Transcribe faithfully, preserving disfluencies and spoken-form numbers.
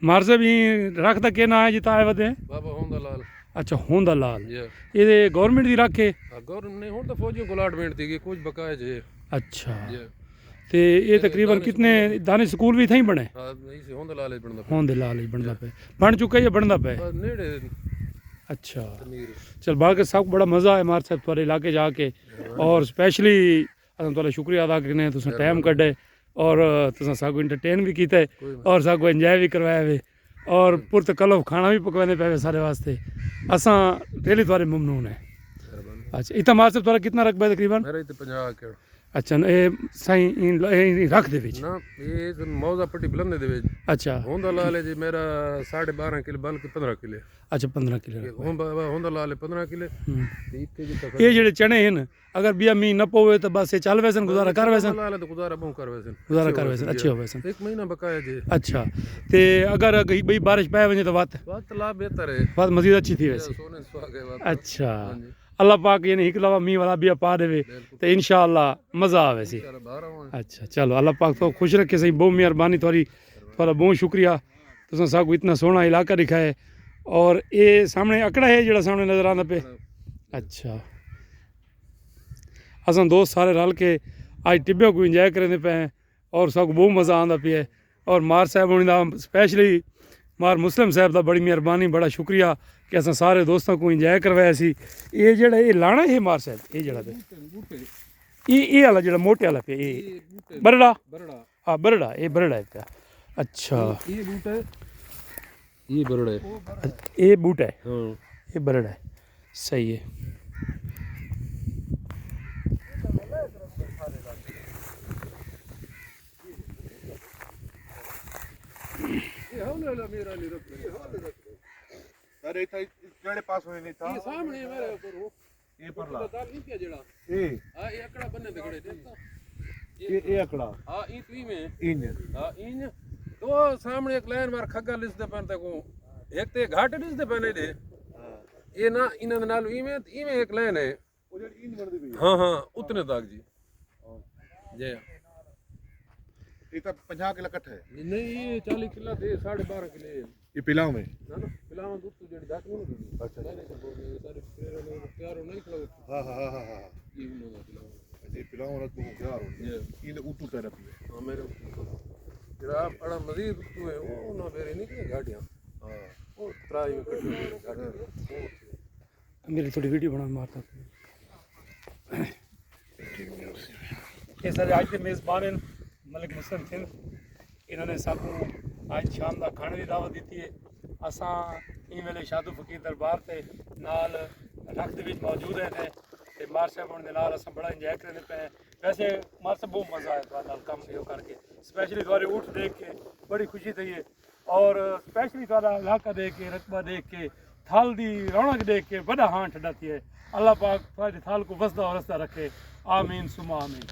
مار صاحب، ایں رکھ دا کیا ناں ہے جتھاں آئے ودے؟ بابا ہوندا لال۔ اچھا، ہوندا لال۔ جی۔ اے گورنمنٹ دی رکھ ہے؟ ہاں، گورنمنٹ نہیں، ہن تاں فوجیوں کوں الاٹمنٹ تھی ڳئی، کجھ بقایا جے۔ اچھا۔ جی۔ تے اے اے تقریباً دانش کتنے سکول۔ دانش سکول وی اتھائیں بݨے؟ ہاں، اسی ہوندا لال ہی بݨدا پیا۔ ہوندا لال ہی بݨدا جی۔ پیا۔ بݨ چکا یا بݨدا پیا؟ بس نیڑے۔ اچھا۔ تعمیر۔ چل، باقی سب بڑا مزہ آیا مار صاحب تھوڑے علاقے جا کے۔ مہربانی۔ اور اسپیشلی اساں تہاݙا شکریہ ادا کرنے، تساں ٹائم مہربانی۔ کڈھے اور تساں ساکوں انٹرٹین وی کیتا ہے کوئی مسئلہ اور ساکوں انجوائے وی کروایا وے اور ہم۔ پر تکلف کھانا وی پکویندے پئے وے سارے واسطے۔ اساں ریلی تہاݙے ممنون ہیں۔ مہربانی۔ اچھا، اتھاں مار صاحب تہاݙا کتنا رقبہ ہے تقریباً؟ میرا اتھاں پنجاہ ایکڑ۔ اچھا، اے سائیں ایں ل-، ایں رکھ دے وچ؟ نہ، اے تاں موضع پٹی بلندے دے وچ۔ اچھا۔ ہوندا لال ہے جی میرا ساڑھے بارہ کلے بلکہ پندرہ کلے۔ اچھا، پندرہ کلے اے رقبہ ہے۔ ہوندا، ہوندا لال ہے پندرہ کلے۔ ہم۔ تے اتھے جتھاں اے جیڑھے چنے ہن، اگر ٻیا مینہ نہ پووے تاں بس اے چل ویسن، گزارا کر ویسن؟ اللہ تعالیٰ تو گزارا ٻہوں کر ویسن۔ گزارا کر ویسن، اچھے ہو ویسن۔ ایک مہینہ بقایا جی۔ اچھا۔ تے اگر اڳ ٻئی بارش پئے ونڄے تاں وت؟ وت لا بہتر ہے۔ وت مزید اچھی تھی ویسی۔ سونے سہاڳے وت۔ اچھا۔ ہاں جی۔ اللہ پاک یعنی ہک دفعہ مینہ والا ٻیا پا ݙیوے۔ بالکل۔ تے انشاءاللہ مزہ آوے سی۔ انشاءاللہ باہر آواں۔ اچھا، چلو، اللہ پاک تو خوش رکھے سائیں، ٻہوں مہربانی تہاݙی، تہاݙا ٻہوں شکریہ۔ تساں ساکوں اتنا سوہݨا علاقہ ݙکھائے۔ اور اے سامݨے اکڑا ہے جیڑھا سامݨے نظر آندا پئے؟ اچھا۔ اساں دوست سارے رل کے اڄ ٹٻے کوں انجوائے کریندے پئے ہیں اور ساکوں ٻہوں مزہ آندا پیا ہے۔ اور مار صاحب ہوݨی دا اسپیشلی مار مسلم صاحب دا بڑی مہربانی، بڑا شکریہ کہ اساں سارے دوستاں کوں انجوائے کروایا سی۔ اے جیڑھا اے لاݨا ہے مار صاحب، اے جیڑھا پئے؟ اے، اے والا جیڑھا موٹے والا پیا، اے اے بوٹے برڑا؟ برڑا۔ ہاں، برڑا، اے برڑا ہے پیا۔ اچھا۔ اے، اے بوٹا ہے، اے برڑا ہے۔ اے بوٹا ہے۔ ہاں۔ اے برڑا ہے۔ صحیح ہے۔ اے ہاں، لے لا، میرا نہیں رکھ۔ اے ہاں، لے رکھ۔ ارے، اتھاں کیڑھے پاسوں نہیں تھا؟ اے سامݨے میرے اوپر ہو۔ اے پرلا۔ اتھاں دا دل نہیں پیا جیڑھا۔ اے۔ ہاں، اے اکڑا بننے تے کھڑے تھے۔ اے، اے اکڑا۔ ہاں، ایں تو ایویں۔ انج۔ ہاں، انج۔ تو سامݨے ایک لائن مار کھگا ݙسدے پن تے کو۔ ایک تے گھاٹ ݙسدے پن ایݙے۔ ہاں۔ اے نہ، انہاں دے نال ایویں، ایویں ایک لائن ہے۔ او جیڑھی ایند بݨدی پئی ہے۔ ہاں، ہاں، اتنے تک جی۔ ہاں۔ جی۔ اے تاں پنجاہ کلے کٹھا ہے۔ نہیں، اے چالیہہ کلے تے ساڑھے بارہ کلے۔ اے پلاؤ ہے؟ نہ، نہ، پلاؤ تو، تو جیڑھی دھک نہیں لگدی۔ اچھا، اچھا۔ سارے پیروں نے تیار ہونا ہی کھڑا ہوتا۔ ہاں، ہاں، ہاں، ہاں، ہاں۔ اے انہاں دا پلاؤ۔ اچھا، اے پلاؤ رکھ کو تیار ہو۔ جی۔ اے اتو تیرا پیا۔ ہاں، میرے اتو۔ جیڑھا اڑا مزید اتو ہے، او انہاں میرے نہیں کہ گاڑیاں۔ ہاں۔ او ترائی میں کٹی ہوئی گاڑیاں۔ میری تھوڑی ویڈیو بݨا مارتا۔ اے سارے اڄ دے میزبان ہن ملک مسلم تھند۔ انہاں نے ساکوں اڄ شام دا کھاݨے دی دعوت ݙتی ہے۔ اساں ایں ویلے شادو فقیر دربار تے نال رکھ دے وچ موجود ہیں تے، تے مار صاحب ہوݨ دے نال اساں بڑا انجوائے کریندے پئے ہیں۔ ویسے مار صاحب بہت مزہ آیا تہاݙے نال کم کیو کر کے، اسپیشلی تہاݙے اٹھ ݙیکھ کے بڑی خوشی تھئی ہے۔ اور اسپیشلی تہاݙا علاقہ ݙیکھ کے، رقبہ ݙیکھ کے، تھل دی رونق ݙیکھ کے وݙا ہاں ٹھڈا تھیا ہے۔ اللہ پاک تہاݙے تھل کوں وسدا اور رسدا رکھے۔ آمین ثم آمین۔